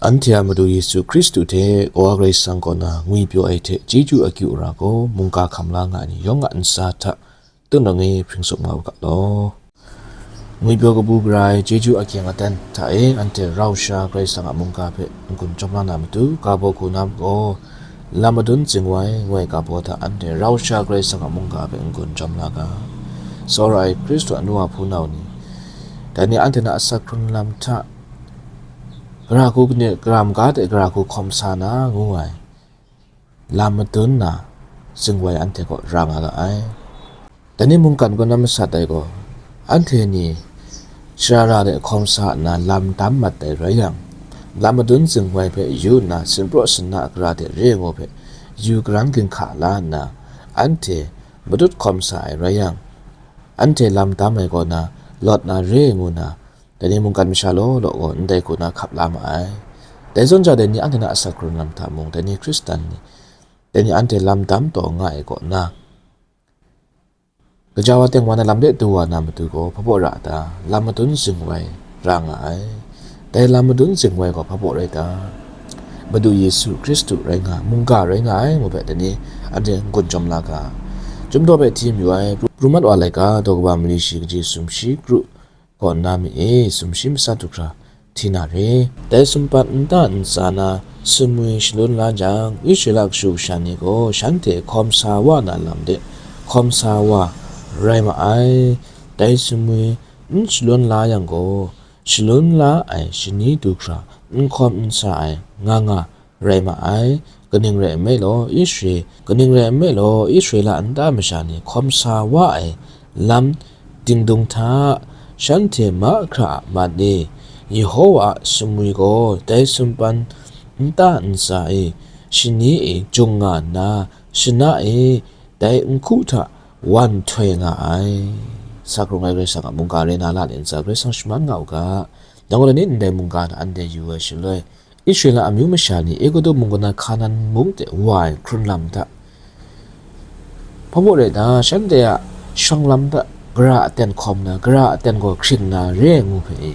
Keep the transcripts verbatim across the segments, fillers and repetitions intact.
Anhte a Madu Yesu Hkristu hte Kawa Karai Kasang kaw na ngwipyaw ai hte chyeju akyu ara gaw mungga hkam la nga ai ni yawng a ntsa hta, Tun rawng e hpring tsup nga u ga law. Ngwipyaw kabu gara ai chyeju akyang aten hta e anhte rau sha Karai Kasang a mungga hpe n-gun chyawm la na matu, ga baw hku na gaw, lam madun zingwai ngu ai ga baw hta anhte rau sha Karai Kasang a mungga hpe n-gun chyawm la ga. Tsawra ai Hkristu a nu a hpunau ni, dai ni anhte na asak hkrun lam hta, gara hku kani, gara maga de gara hku hkawm sa na ngu ai lam madun na, zingwai anhte kaw ra nga ga ai. Dai ni mungkan kaw na masat ai gaw, anhte ni shara ra de hkawm sa nna lam dam mat ai rai yang, lam madun zingwai hpe yu nna, sinpraw sinna gara de re ai ngu hpe yu karan ginhka la nna, anhte matut hkawm sa ai rai yang, anhte lam dam ai kaw na, lawt na re ai ngu na, dai ni mungkan masha law law gaw ndai hku na hkap la ma ai. Dai zawn ja dai ni anhte na asak hkrun lam hta mung, dai ni Hkristan ni, dai ni anhte lam dam taw nga ai kaw na, gaja wa teng wa na lam de du wa na matu gaw, hpa baw ra ta, lam madun zingwai ra nga ai. Dai lam madun zingwai gaw hpa baw rai ta, Madu Yesu Hkristu rai nga, mungga rai nga ai ngu hpe dai ni anhte n-gun chyawm la ga. Chyum daw hpe hti mayu ai, pru mat wa laika, daw kaba mali shi kaji sumshi kru, kaw na mi e, sumshi masat du hkra hti na re. Dai sumpan nta ntsa na sumwi shalun la jang, Israela kashu kasha ni gaw shanhte hkawm sa wa na lam de hkawm sa wa rai ma ai. Dai sumwi n shalun la yang gaw, shalun la ai shani du hkra n hkawm n sa ai nga nga rai ma ai. Kaning rai nme law, Israel, kaning rai nme law, Israela nta masha ni hkawm sa wa ai lam dingdung hta, shanhte mahkra a man e, Yehowa a sumwi gaw dai sumpan nta ntsa e, shani e jung nga nna, shana e dai nhku hta wan htoi nga ai. Sakrung ai Karai Kasang a mungga rai na la le ntsa, Karai Kasang shaman nga u ga. Dang gaw, dai ni ndai mungga hta anhte yu ai shaloi, Israela amyu masha ni Egutu mung kaw na Hkanan mung de wa ai hkrun lam hta, hpa baw rai ta, shanhte a shawng lam hta gara aten hkawm na, gara aten gaw hkrin na re ai ngu hpe e,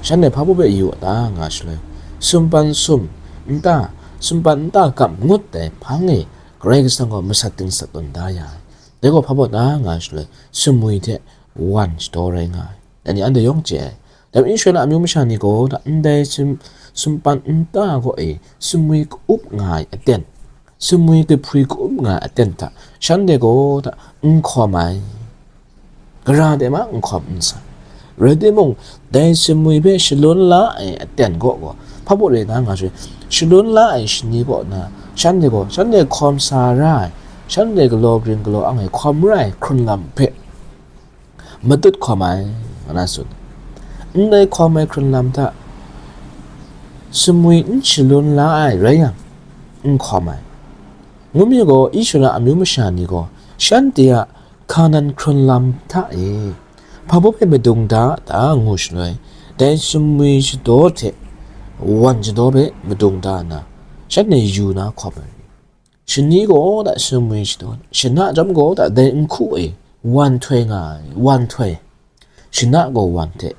shanhte hpa baw hpe yu a ta nga shaloi, sumpan sum nta, sumpan nta kap ngut ai hpang e Karai Kasang gaw masat dingsat tawn da ya ai. Dai gaw hpa baw ta nga shaloi, sumwi hte wan shadaw rai nga ai. Dai ni anhte yawng chye ai. Dai majaw Israela amyu masha ni gaw, ndai sum-, sumpan nta gaw e, sumwi ka-up nga ai aten, sumwi kahpri ka-up nga ai aten hta, shanhte gaw n hkawm ai, gara de ma n hkawm n sa. Rai timung, dai sumwi hpe shalun la ai aten gaw gaw, hpa baw rai na nga shaloi, shalun la ai shani kaw na, shanhte gaw, shanhte hkawm sa ra ai, shanhte galaw grin galaw ang ai hkawm ra ai hkrun lam hpe matut hkawm ai, nga na tsun. Ndai hkawm ai hkrun lam hta sumwi n shalun la ai rai yang, n hkawm ai. Ngu mi gaw, Israela amyu masha ni gaw, shanhte a Hkanan hkrun lam hta e, hpa baw hpe madung da ta ngu shaloi, dai sumwi shadaw hte wan shadaw hpe madung da nna, shanhte yu na hkawm ai. Shani gaw da sumwi shadaw, shana chyawm gaw da dai nhku e wan htoi nga ai, wan htoi. Shana gaw wan hte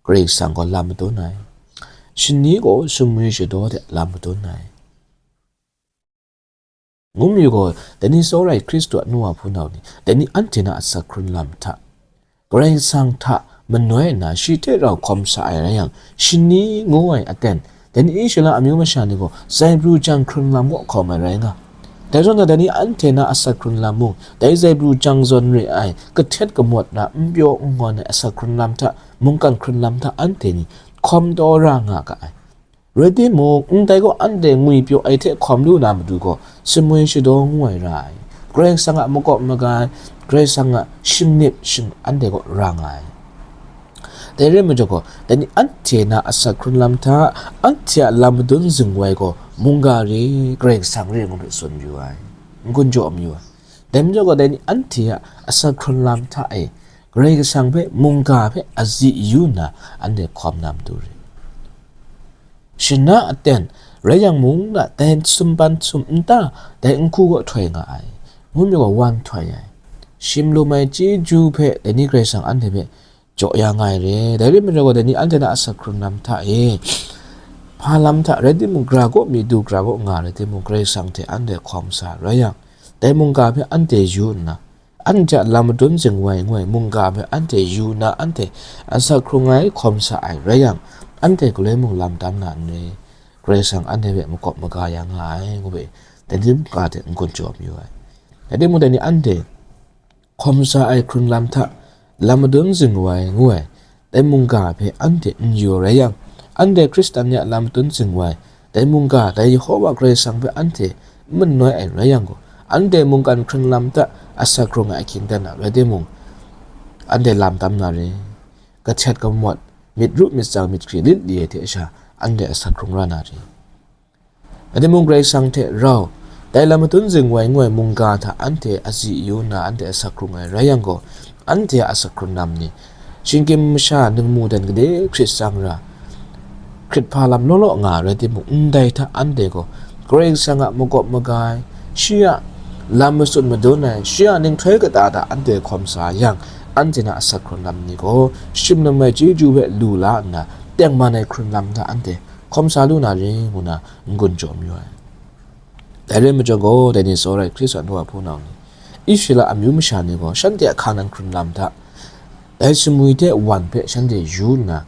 Karai Kasang gaw lam madun ai. Shani gaw sumwi shadaw hte lam madun ai. Ngu mi gaw, dai ni tsawra ai Hkristu a nu wa hpunau ni, dai ni anhte na asak hkrun lam hta, Karai Kasang hta manoi nna shi hte rau hkawm sa ai rai yang, shani ngu ai aten, dai ni Israela amyu masha ni gaw zaibru jang hkrun lam kaw hkawm ai rai nga. Dai zawn na, dai ni anhte na asak hkrun lam mung, dai zaibru jang zawn re ai, kahtet kamawt na, n pyaw n ngawn ai asak hkrun lam hta, mungkan hkrun lam hta anhte ni hkawm taw ra nga ga ai. Rai timung, ndai gaw anhte ngwipyaw ai hte hkawm lu na matu gaw, sumwi shadaw ngu ai ra ai. Karai Kasang a makawp maga, Karai Kasang a shingnip shing anhte gaw ra nga ai. Dai rai majaw gaw, dai ni anhte na asak hkrun lam hta, anhte a lam madun zingwai gaw, mungga re, Karai Kasang re ngu hpe tsun yu ai, n-gun jaw mayu ai. Dai majaw gaw, dai ni anhte a asak hkrun lam hta e, Karai Kasang hpe, mungga hpe azi yu nna, anhte hkawm na matu re. Shana aten rai yang mung na, dai sumpan sum nta, dai nhku kaw htoi nga ai, ngu mi gaw wan htoi ai. Shim lum ai chyeju hpe dai ni Karai Kasang anhte hpe jaw ya nga ai re. Dai rai majaw gaw, dai ni anhte na asak hkrun lam hta e, hpa lam hta rai timung, gara kaw mi du, gara kaw nga rai timung, Karai Kasang hte anhte hkawm sa rai yang, dai mungga hpe anhte yu nna, anhte a lam madun zingwai ngu ai mungga hpe anhte yu nna, anhte asak hkrung ai hkawm sa ai rai yang, anhte galoi mung lam tam na n re, Karai Kasang anhte hpe makawp maga ya nga ai, ngu ai, dai ni mungga hte n-gun jaw mayu ai. Rai timung, dai ni anhte hkawm sa ai hkrun lam hta lam madun zingwai ngu ai dai mungga hpe anhte n yu rai yang, anhte Hkristan ni a lam madun zingwai dai mungga, dai Yehova Karai Kasang hpe anhte n manoi ai rai yang gaw, anhte mungkan hkrun lam hta asak hkrung ai ahkying dan na rai timung, anhte lam tam na re, kahtet kamawt, myit ru myit tsang myit hkri lit li ai hte sha, anhte asak hkrung ra na re. Rai timung, Karai Kasang hte rau, dai lam madun zingwai ngu ai mungga hta anhte azi yu nna, anhte asak hkrung ai rai yang gaw, anhte a asak hkrun lam ni, shinggyim masha ningmu dan gade hkrit tsang ra, hkrit hpa lam law law nga rai timung, ndai hta anhte gaw Karai Kasang a makawp maga ai, shi a lam matsun madun ai, shi a ninghtoi kata hta anhte hkawm sa yang, anhte na asak hkrun lam ni gaw shim lam ai chyeju hpe lu la nna, tengman ai hkrun lam hta anhte hkawm sa lu na re, ngu na n-gun jaw mayu ai. Dai rai majaw gaw, dai ni tsawra ai Hkristu a nu a hpunau ni, Israela amyu masha ni gaw shanhte a hka nan hkrun lam hta, dai sumwi hte wan hpe shanhte yu nna,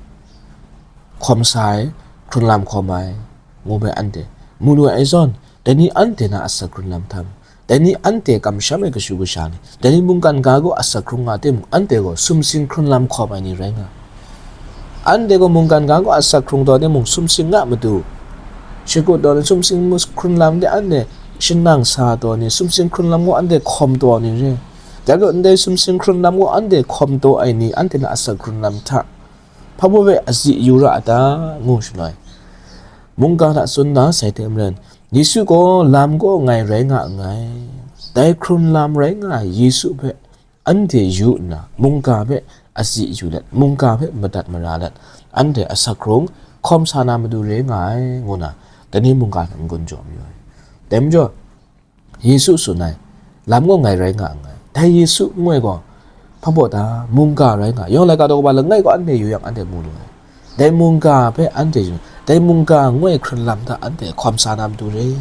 hkawm sa ai, hkrun lam hkawm ai, ngu ai anhte mu lu ai zawn, dai ni anhte na asak hkrun lam htam, dai ni anhte kamsham ai kashu kasha ni, dai ni mungkan ga gaw asak hkrung nga timung, anhte gaw sumsing hkrun lam hkawm ai ni rai nga. Anhte gaw mungkan ga gaw asak hkrung taw timung, sumsing nga matu, shakut taw ni, sumsing mu-, hkrun lam de, anhte shanang sa taw ni, sumsing hkrun lam gaw anhte hkawm taw ni re. Dai gaw ndai sumsing hkrun lam gaw anhte hkawm taw ai ni, anhte na asak hkrun lam hta hpa baw hpe azi yu ra a ta, ngu shaloi, mungga hta tsun da sai hte maren, Yesu gaw lam kaw ngai rai nga nngai. Dai hkrun lam rai nga ai Yesu hpe anhte yu nna, mungga hpe azi yu let, mungga hpe madat mara let, anhte asak hkrung hkawm sa na matu re nga ai, ngu na, dai ni mungga hta n-gun jaw mayu ai. Dai majaw, Yesu tsun ai, lam gaw ngai rai nga nngai. Dai Yesu ngu ai gaw, hpa baw ta, mungga rai nga, yawng laika daw kaba langai gaw anhte yu yang anhte mu lu ai. Dai mungga hpe anhte yu, dai mungga ngu ai hkrun lam hta anhte hkawm sa na matu re.